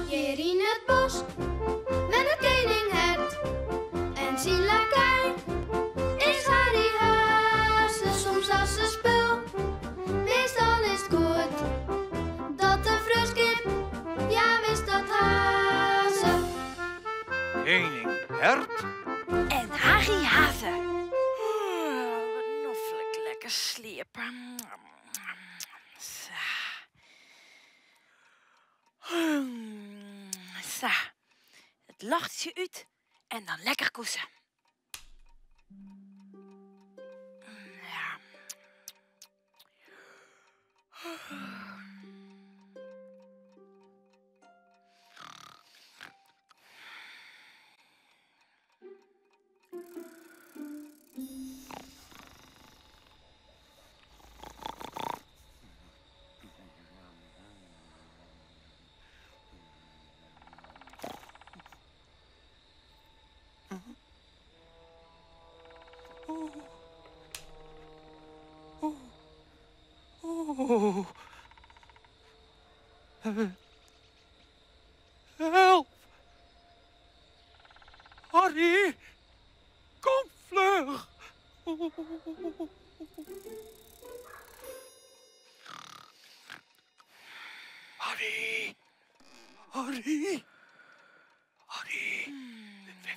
Hjir yn it bosk wennet kening Hert en syn lakei is Harry Haze. Soms as se spul, meastal is 't goed dat de freonskip, ja wis dat ha se. Kening Hert en Harry Haze. Wat noflik lekker sliepe. Sa. Sa. It ljochtsje út en dan lekker koese. Ja. Oh. Help! Harry! Kom fluch! Harry! Harry! Harry!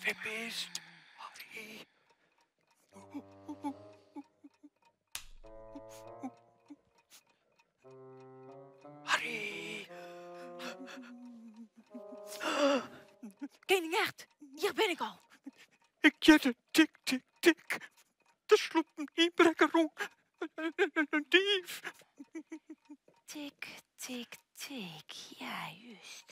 Wêr bist? Harry! Harry! Kening Hert, hjir bin ik al. Ik hear tik, tik, tik. Der slûpt in ynbrekker rûn. In dief. Tik, tik, tik. Ja, just.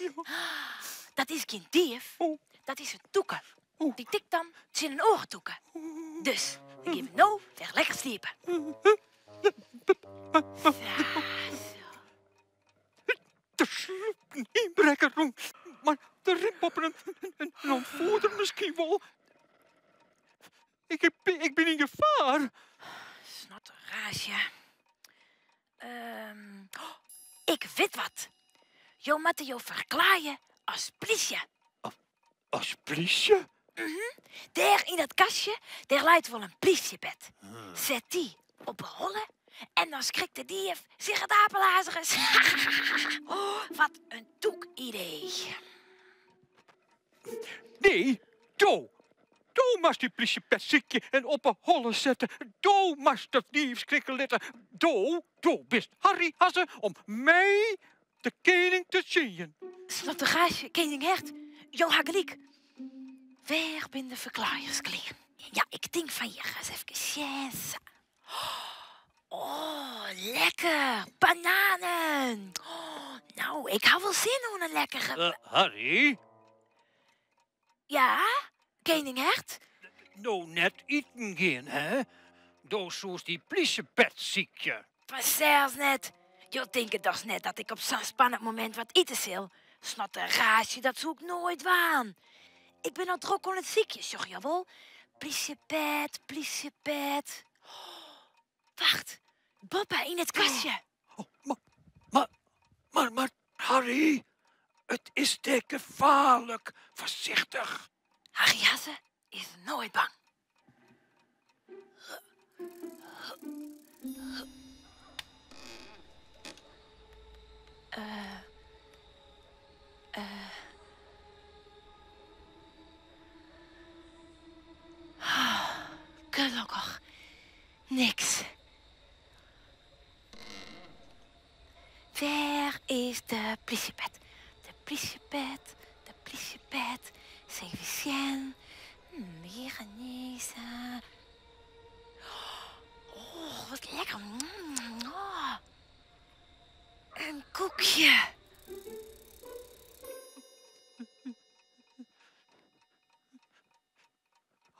Dat is gjin dief. Dat is in tûke. Dy tikt dan tsjin in oare tûke. Dus, dan gean we no wer lekker sliepe. Sa, zo. Der slûpt in ynbrekker rûn, mar der rint boppe in ûntfierder miskien wol. Ik, ik bin yn gefaar. Snotteraasje. Um, ik wit wat. Jo moatte jo ferklaaie as plysje. As plysje? Mhm. Dêr yn dat kastje, dêr leit wol in plysjepet. Set dy op 'e holle en dan skrikt de dief sich it apelazarus. Oh, wat in tûk idee. Nee, do. Do moatst dy plysjepet sykje en op 'e holle sette. Do moatst de dief skrikke litte. Do, do bist Harry Hazze om my de kening te tsjinjen. Snottegaasje, kening Hert, jo ha gelyk. Wêr binne de ferklaaiersklean? Ja, ik tink fan hjir. Ris efkes sjen. Sa. Oh, lekker. Bananen. Oh, nou, ik ha wol sin oan in lekkere... Harry? Ja, kening Hert? No net iten gean, hè? Do soest dy plysjepet sykje. Fansels net. Jo tinke dochs net dat ik op sa'n spannend momint wat ite sil? Snotteraasje, dat soe ik noait dwaan. Ik bin al drok oan it sykjen, sjoch jo wol. Plysjepet, plysjepet. Oh, wacht, boppe yn it kastje. Oh, mar, mar, mar, mar, Harry, it is dêr gefaarlik. Foarsichtich. Harry Hazze is noait bang. Uh, uh. Gelokkich. Niks. Wêr is de plysjepet? De plysjepet, de plysjepet. Ris even sjen. Hjir genezen. Oh, wat lekker. Oh. In koekje.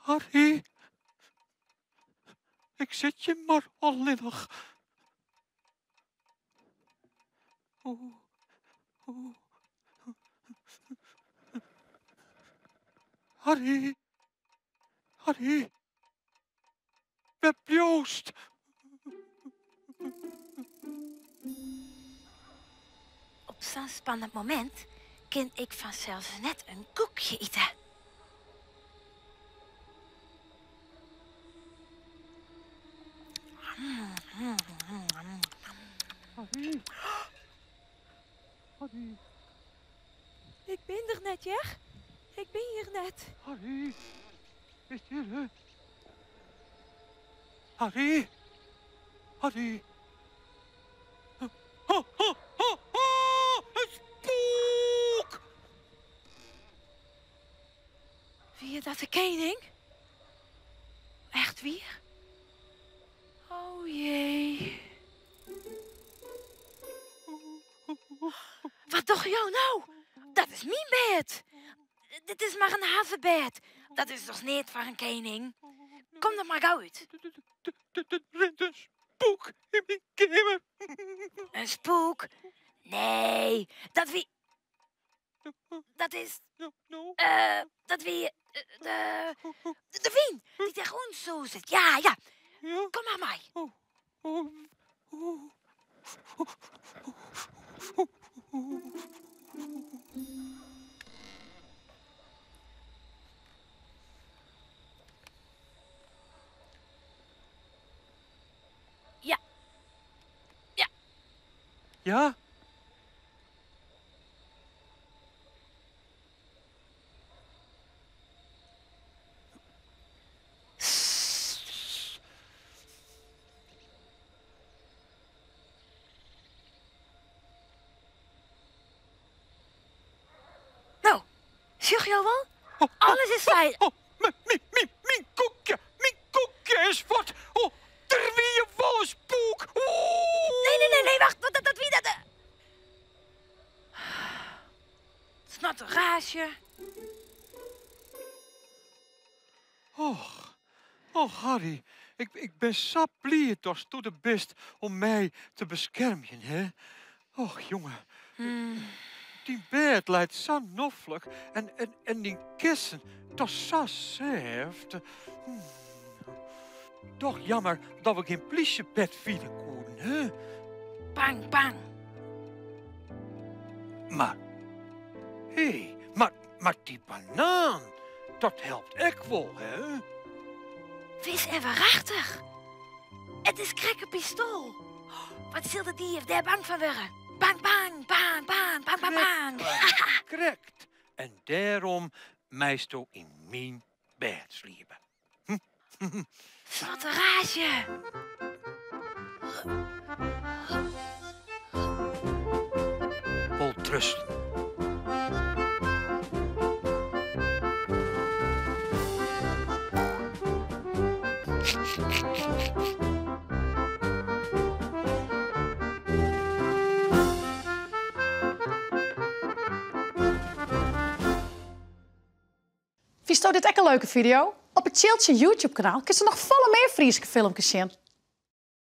Harry, ik sit hjir mar allinnich. Oh, oh. Harry, Harry, wêr bliuwst? sa'n spannend momint kin ik fansels net in koekje ite. Ik bin der net, hear. Ik bin hjir net. Harry, bist hjir, hè? Harry? Harry? Ho, ho, ho, ho! In spoek! Wie dat de kening? Echt wier? Oh jee. Wat dogge jo no? Dat is myn bêd. Dit is mar in hazzebêd. Dat is dochs neat foar in kening? Kom der mar gau út. Der rint in spoek yn myn keamer. In spoek? Nee, dat wie. Dat is. Dat wie. De, de wyn dy't dêr rûnsûzet. Ja, ja. Kom mar mei. Ja. Ja. Ja? No, sjoch jo wol? Alles is feilich. Oh, myn koekje, myn koekje is fuort. Oh, der wie wol in spoek. Nee, nee, nee, nee, wacht, dat, dat wie dat. Snotteraasje. Och, och Harry, ik, ik bin sa bliid datsto der bist om my te beskermjen, hè. Och, jonge, dyn bêd leit sa noflik en, en, en dyn kissen, dat is sa sêft. Doch jammer dat we gjin plysjepet fine koenen, hè? Bang, bang. Mar, hé, mar, mar dy banaan, dat helpt ek wol, hè? Wis en warachtich. It is krekt in pistoal. Wat sil de dief dêr bang fan wurde? Bang, bang, bang, bang, bang, bang, bang. Krekt. En dêrom meisto yn myn bêd sliepe. Snotteraasje. Wolterusten. Fynsto dit ek in leuke fideo? Op it Tsjiltsje YouTube-kanaal kinst noch folle mear Fryske filmkes sjen.